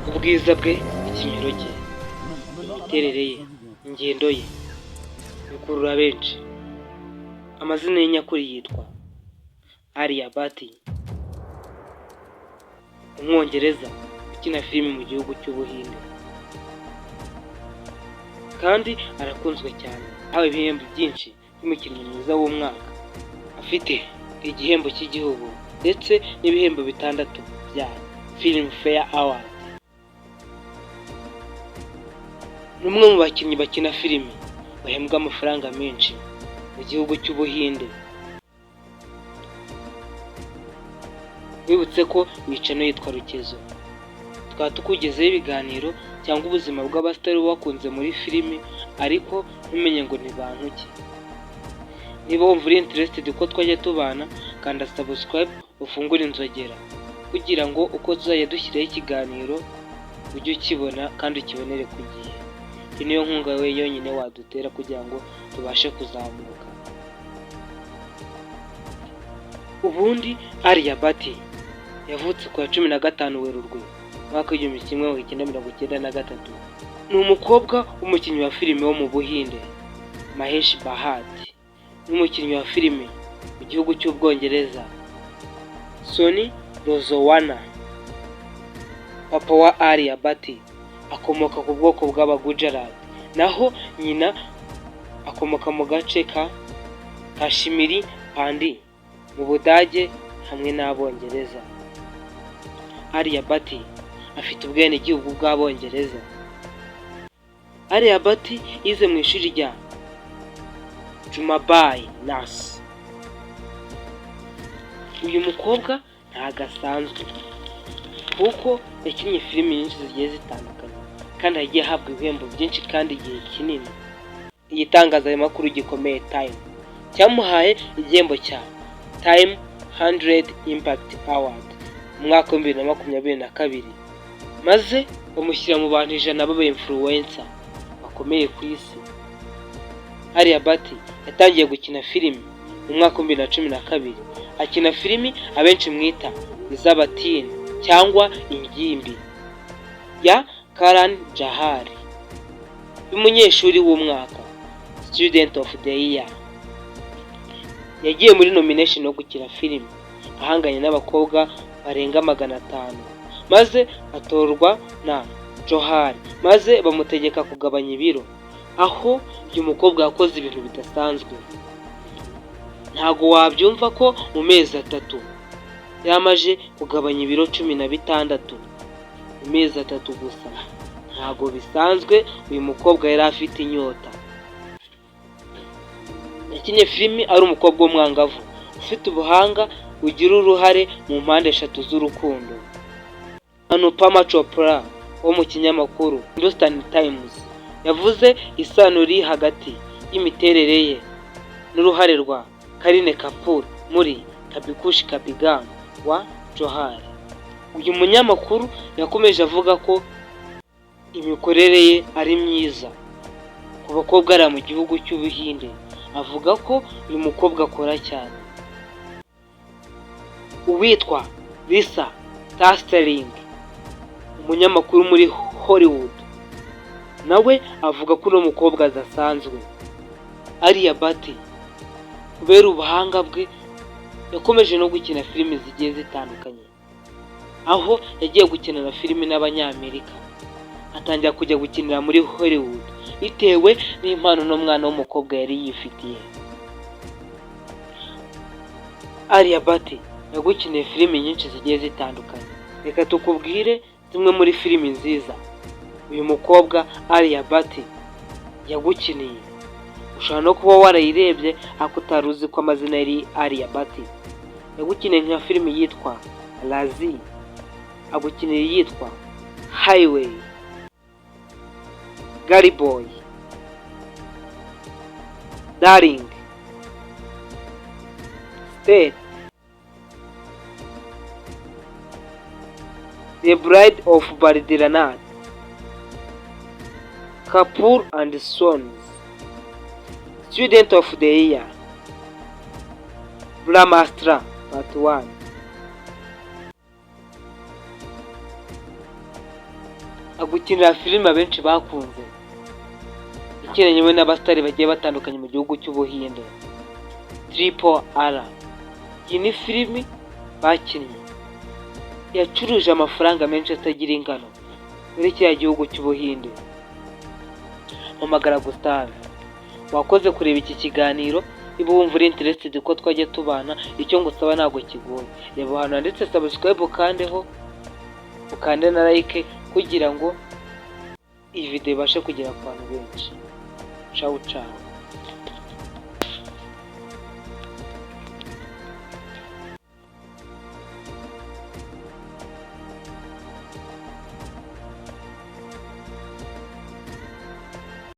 Ubwiza bwe, ikimero cye, imiterere ye, ingendo ye bikurura benshi. Amazina ye nyakuri yitwa Alia Bhatt, Umwongereza ukina filimi mu gihugu cy'Ubuhinde, kandi arakunzwe cyane. Yahawe ibihembo byinshi by'umukinnyi mwiza w'umwaka, afite igihembo cy'igihugu ndetse n'ibihembo bitandatu bya Filmfare Award. Ni umwe mu bakinnyi bakina filimi bahembwa amafaranga menshi mu gihugu cy'Ubuhinde. Wibutse ko iyi channel yitwa Rukezo, tukaba tukugezaho ibiganiro cyangwa ubuzima bw'abasitari wakunze muri filimi ariko ntumenye ngo ni bantu ki. Niba wumva uri interested ko twajya tubana, kanda subscribe, ufungure inzogera kugira ngo uko tuzajya dushyiraho ikiganiro ujye ukibona kandi ukibonere ku gihe. Iyi niyo nkunga we yonyine wadutera kugira ngo tubashe kuzamuka. Ubundi Alia Bhatt yavutse ku wa 15 Werurwe umwaka w'1993. Ni umukobwa w'umukinnyi wa filime wo mu Buhinde Mahesh Bhatt n'umukinnyi wa filime mu gihugu cy'Ubwongereza Soni Rozowana. Papa wa Alia Bhatt akomoka ku bwoko bw'Abagujarat, naho nyina akomoka mu gace ka Kashmiri Pandit mu Budage hamwe n'Abongereza. Alia Bhatt afite ubwenegihugu bw'Abongereza. Alia Bhatt yize mu ishuri rya Jumabai Nurse. Uyu mukobwa ntago asanzwe kuko yakinnye filimi nyinshi zigiye zitandukanye kandi yagiye ahabwa ibihembo byinshi kandi igihe kinini. Igitangazamakuru gikomeye Time cyamuhaye igihembo cya Time 100 Impact Award mu mwaka wa 2022, maze bamushyira mu bantu 100 b'aba influencer bakomeye ku isi. Alia Bhatt yatangiye gukina filimi mu mwaka wa 2012, akina filimi abenshi mwita iz'abatini cyangwa ingimbi ya Karan Johar y'umunyeshuri w'umwaka, Student of the Year. Yagiye muri nomination yo gukina filimi ahanganye n'abakobwa barenga 500, maze atorwa na Johar, maze bamutegeka kugabanya ibiro, aho uyu mukobwa yakoze ibintu bidasanzwe. Ntago wabyumva ko mu mezi 3 yamaze kugabanya ibiro 16 mu mezi 3 gusa, ntago bisanzwe. Uyu mukobwa yari afite inyota. Yakinnye filimi ari umukobwa w'umwangavu ufite ubuhanga bugira uruhare mu mpande eshatu z'urukundo. Anupama Chopra wo mu kinyamakuru Hindustan Times yavuze isano iri hagati y'imiterere ye n'uruhare rwa Kareena Kapoor muri Kabhi Khushi Kabhie Gham wa Johar. Uyu munyamakuru yakomeje avuga ko imikorere ye ari myiza ku bakobwa ari mu gihugu cy'Ubuhinde, avuga ko uyu mukobwa akora cyane. Uwitwa Lisa Tastering, umunyamakuru muri Hollywood, nawe avuga ko uno mukobwa adasanzwe. Alia Bhatt kubera ubuhanga bwe yakomeje no gukina filimi zigiye zitandukanye, aho yagiye gukina na filimi n'Abanyamerika, atangira kujya gukinira muri Hollywood bitewe n'impano uno mwana w'umukobwa yari yifitiye. Alia Bhatt yagukiniye filimi nyinshi zigiye zitandukanye. Reka tukubwire zimwe muri filimi nziza uyu mukobwa Alia Bhatt yagukiniye. Ushobora no kuba warayirebye ariko utari uzi ko amazina yari Alia Bhatt. Yagukiniye nka filimi yitwa Raazi, agukinira iyitwa Highway, Gully Boy, Darling, State, The Bride of Badrinath, Kapoor and Sons, Student of the Year, Brahmastra Part 1. Agukinira filime abenshi bakunze, ikinanye n'abasitari bagiye batandukanye mu gihugu cy'Ubuhinde, Triple R. Iyi ni filimi bakinnye yacuruje amafaranga menshi atagira ingano muri kiriya gihugu cy'Ubuhinde. Mpamagara Gustave. Wakoze kureba iki kiganiro. Niba wumva uri interested ko twajya tubana, icyo ngusaba ntabwo kigoye: reba ahantu handitse subscribe, ukandeho, ukande na like kugira ngo iyi video ibashe kugera ku bantu benshi. Cawu cawu.